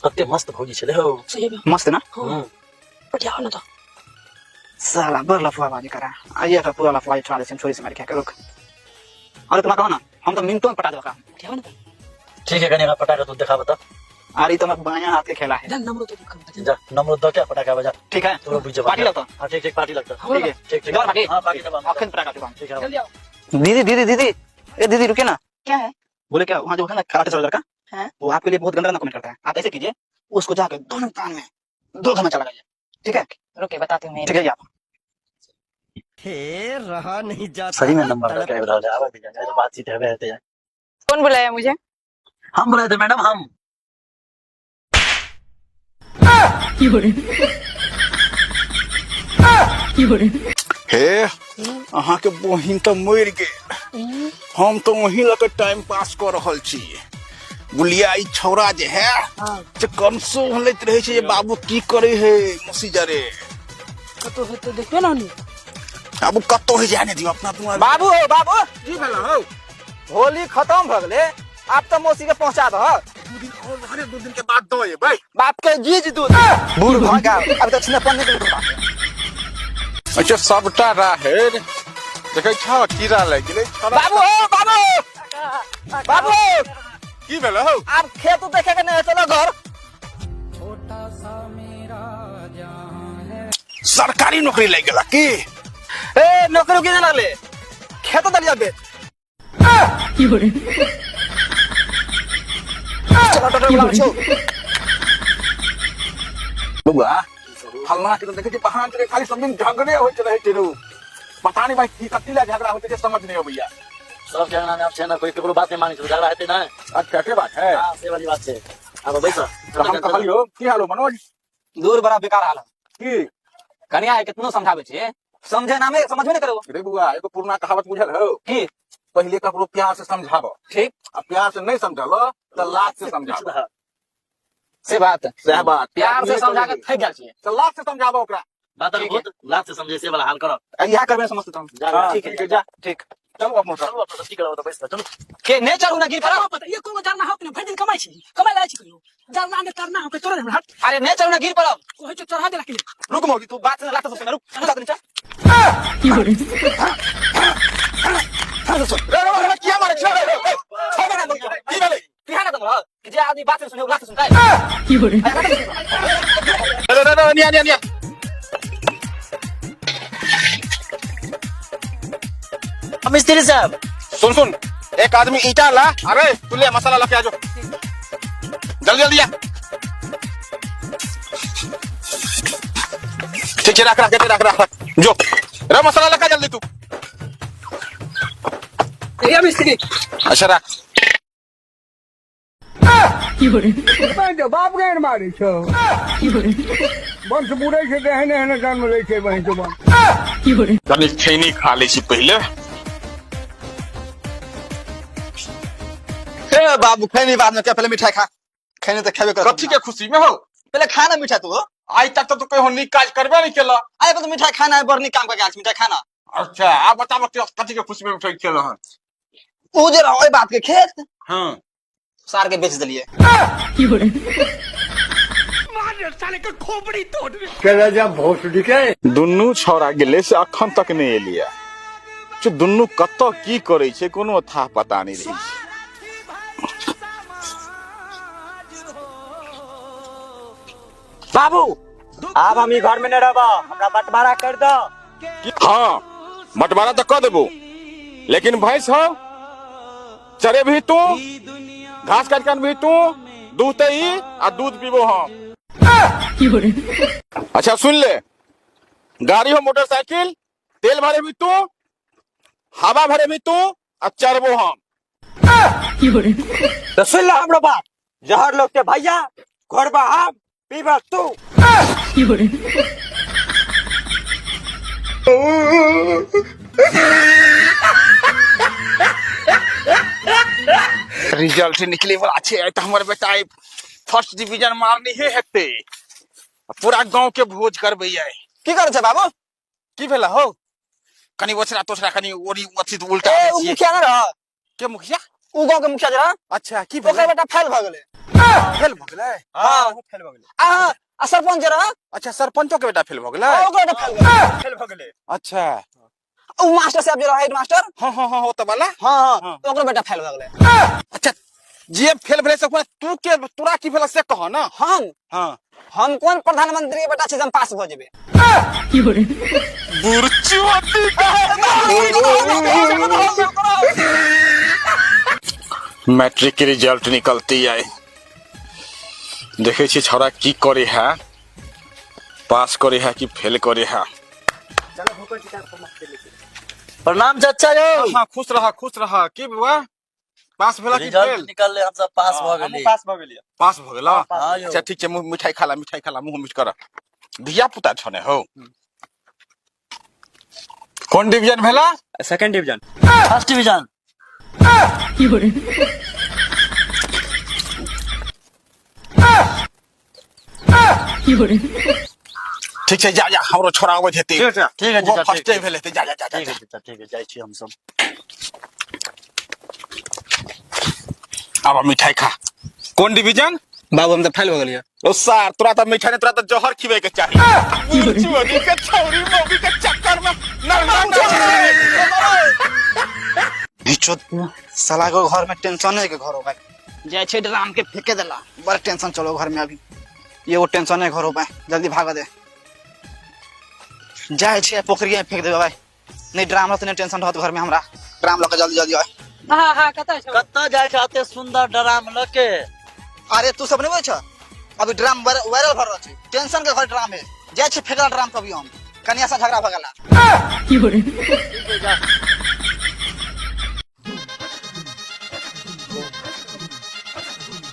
कते मस्त भौजी छलै हौ। सही में। मस्त ना? हाँ। पटिया ना तो। साला बड़ लफुआ बाजी करा आइए का पूरा लफुआ छोड़ा दे छोरी से मार के रुक। अरे तुम कहो ना, हम तो मिनटों में पटा देबा। पटिया ना। ठीक है, कनी हमरा पटा के तू देखा बता। अरे तो मैं बायां हाथ के खेला है। जा नंबर तो कम। जा नंबर दो क्या पटाखा बजा। ठीक है, तोरो बुझ पार्टी लगता। हां ठीक ठीक, पार्टी लगता। ठीक है ठीक ठीक, दौड़ पार्टी। हां पार्टी दबा। अखन पटाखा देबा। ठीक है जल्दी आओ। दीदी दीदी दीदी, ए दीदी रुके ना। क्या है? बोले क्या वहाँ जो है ना कराटे वाला लड़का है? वो आपके लिए बहुत गंदा गंदा कमेंट करता है। आप ऐसे कीजिए, उसको जाके दोनों कान में दो घमा चला लगाइए। ठीक है? रुके बताती हूँ मैं। ठीक है आप। हे रहा नहीं जाता। सही में नंबर का रहल है, आवे भी जाए तो बातचीत हेबे हेते। कौन बुलाया मुझे? हम बुलाए थे मैडम, हम। हे अहाँ के बहिन तो मरि गेल, हम तो वही लऽ के टाइम पास कऽ रहल छी। बुलिया ई छौड़ा जे है से कंसो लैत रहे छै जे बाबू की करे है मौसी जरे। कतो हेतै देखबे ना नी। बाबू कतौ है जाने दियो अपना तुम। बाबू हो बाबू, की भेल हौ? होली खत्म भ गेलै, आब तो मौसी के पहुंचा दह। 2 दिन और रहने, 2 दिन के बाद दो एबै। बाप के जीज दूध बूढ़ भ गेल, अब तक छिना पन्ने के बाप। अच्छा सबटा राहेर देखै छह कीड़ा लागि गेलै छौड़ा। बाबू हो बाबू, बाबू की भेल हौ? आब खेत देखे के नहीं, चलो घर। सरकारी नौकरी लागि गेला की? ए नौकरी की लगले, खेत दलिया बेच। चलो टोटो बुलाबै छौ। बउआ फलना के तो देखै छी बहान के खाली सब दिन झगड़े होइत रहै छै रौ। पता नहीं भाई की कथी ला झगड़ा होइत छै, समझ नहीं अबैया। सब के अंगना में आप छै ना, कोई केकरो बात नहीं मानै छै, झगड़ा हेतै ना। अच्छा के बात है। हां से वाली बात छै। अब बैस। तो हम कहलियो की हाल हो मनोज? दूर बड़ा बेकार हाल है। की कनिया के कितनो समझाबै छियै, समझे नामे समझबे नहीं करो। रे बउआ एगो पुरना कहावत बुझल हो? की? पहिले ककरो प्यार से समझाबो। ठीक। आ प्यार से नहीं समझलो तो लात से समझाबो। से बात सह बात। प्यार से समझा के थक गेल छियै तो लात से समझाबो ओकरा। बात बहुत लात से समझे से वाला हाल करो। इहा करबे समझते हम। जा ठीक है जा ठीक। चलो अपनो चलो अपनो की करब त बैस चलो। के नहीं चढ़ू ना गिर पड़ब। पता ये कोनो जारना हो कि भरि दिन कमाइ छी, कमाइ ला छी कहियो जारना ने तरना हो के तोरे हट। अरे नहीं चढ़ू ना गिर पड़ब। कहै छ चढ़ा देला के। रुक मौगी तू बात से लात से सुन, रुक उठा दे नीचा। रे रे रे किया मारे छे रे? छोड़ ना की भेलै? किया ना तुम कि जे आदमी बात से सुने लात से सुनता है। रे रे रे निया निया निया। मिस्त्री साहब सुन सुन, एक आदमी ईटा ला, अरे तू ले मसाला ला के आ जाओ जल्दी जल्दी आ। ठीक है रख रख रख रख रख जो रे मसाला लगा जल्दी तू। ये मिस्त्री अच्छा रख। बाप गैर मारे छौ वंश बुढ़ै छै तऽ एहने एहने जन्म लै छै बहिन चोबन। कनी खैनी खा लै छी पहिले। हे बाबू खैनी बाद में क्या, पहले मिठाई खा। खैनी तो खेबे कर। कथी के खुशी में हो? पहले खा ना मिठाई तू। आइ तक तो तू कहियो नीक काज करबे नहीं केला। आइ तो मिठाई खाना है, बड़ नीक काम करके आयल छी मिठाई खाना। अच्छा आप बताबो कथी के खुशी में मिठाई खेल हन? उ जे रहो ओहि बात के खेत। हां सार के बेच देलिए। चला जा भोसड़ी के। दुनू छौड़ा गेलै से अखन तक नहीं एलिया। जो दुनू कतऽ की करै छै कोनो था पता नहीं रहै छै। बाबू आब हम ई घर में नहीं रहब, हमरा बंटवारा कर दो। हाँ बंटवारा तो कर देबो, लेकिन भैंस हो चरे भी तू, घास काट के भी तू, दूहते ही आ दूध पीबो हम। अच्छा सुन ले, गाड़ी हो मोटरसाइकिल, तेल भरे भी तू, हवा भरे भी तू आ चरबो हम। तो सुन लो हमरो बात, जहर लोग के भैया घरबा हम, पीबा तू। रिजल्ट निकले वाला छै, आइ तऽ हमर बेटा फर्स्ट डिवीजन मारनी हे हेतै, पूरा गांव के भोज करबै आइ। की करै छै बाबू? की भेल हौ? कनी ओछरा तोछरा कनी ओरी अथी तऽ उल्टा ए दै उ छियै। मुखिया न रह के मुखिया? उ गांव के मुखिया जे रह। अच्छा की भेल? ओकर बेटा फेल भ गेलै। फेल भऽ गेलै? हां, फेल भऽ गेलै। आ आ सरपंच जे रह। अच्छा, सरपंचो के बेटा फेल भऽ गेलै? ओकरो बेटा फेल गेलै। फेल भऽ गेलै। अच्छा। उ मास्टर साहब जे रह, हेड मास्टर। हाँ हाँ हाँ, ओतऽ वाला। हां हां, ओकरो बेटा फेल भऽ गेलै। अच्छा, जे फेल भेलै से ओकरा तू के तोरा की भेल से कह ना। हम? हाँ। हम कोन प्रधानमंत्री के बेटा छी जे हम पास भऽ जेबै? मैट्रिक के रिजल्ट निकलती है, देखे छी छौड़ा की करे है, पास करे है कि फेल करे है। प्रणाम चाचा यौ। हाँ, खुश रह, खुश रह। की बुआ, पास भेला कि रिजल्ट फेल? निकलले, हम सब पास भऽ हमहूँ गेली। पास भऽ गेलियै। पास भऽ गेला? हाँ यौ। अच्छा, ठीक छै, मुँह मिठाई खा ला, मिठाई खा ला, मुँह मीठ कर। धिया पुता छने हो। कोन डिवीजन भेला? Second division. First division. ठीक छै, जा जा, हमरो छोड़ा अबैत हेतै। ठीक छै। ठीक है ओहो चाचा, फर्स्टे ठीक। भेल हेतै। जा जा जा जा। ठीक है चाचा, ठीक है, जाइ छी हम सब। आब मिठाई खा। कोन डिवीजन? बाबू, हम तऽ फेल भऽ गेलियै। ओ सार, तोरा तऽ मिठाई नहि, तोरा तऽ जहर खिबै के चाही। चोरी के छौरी मौगी के चक्कर में नरना। साला को घर में टेंशन है के घर हो भाई, जाइ छै ड्राम के फेंके देला। बड़ टेंशन चलो घर में अभी, ये वो टेंशन है घर हो भाई। जल्दी भाग दे, जाइ छै पोखरिये में फेंक देबे भाई। नहीं ड्राम रहत, नहीं टेंशन रहत घर में हमरा। ड्राम लऽ के जल्दी जल्दी आय। हाँ हाँ, कतऽ छौ? कतऽ जाइ छै एते सुंदर ड्राम लऽ के? अरे, तू सब नहीं बुझै छ, अभी ड्राम वायरल भऽ रहल छै। टेंशन के घर ड्राम है। जाइ छै फेंकला ड्राम। कभी हम कनिया से झगड़ा भऽ गेला। ठीक है, जा।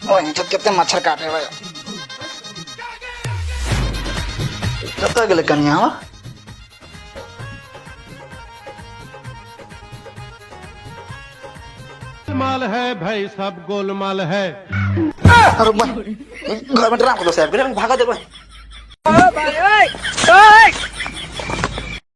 ओए, जब कितने मच्छर काटे भाई। कतऽ गेलै कनिया हमर? माल है भाई, सब गोलमाल है। अरे भाई, घर में ड्राम को साहब भागा देबै। ओ भाई, ओए ओए।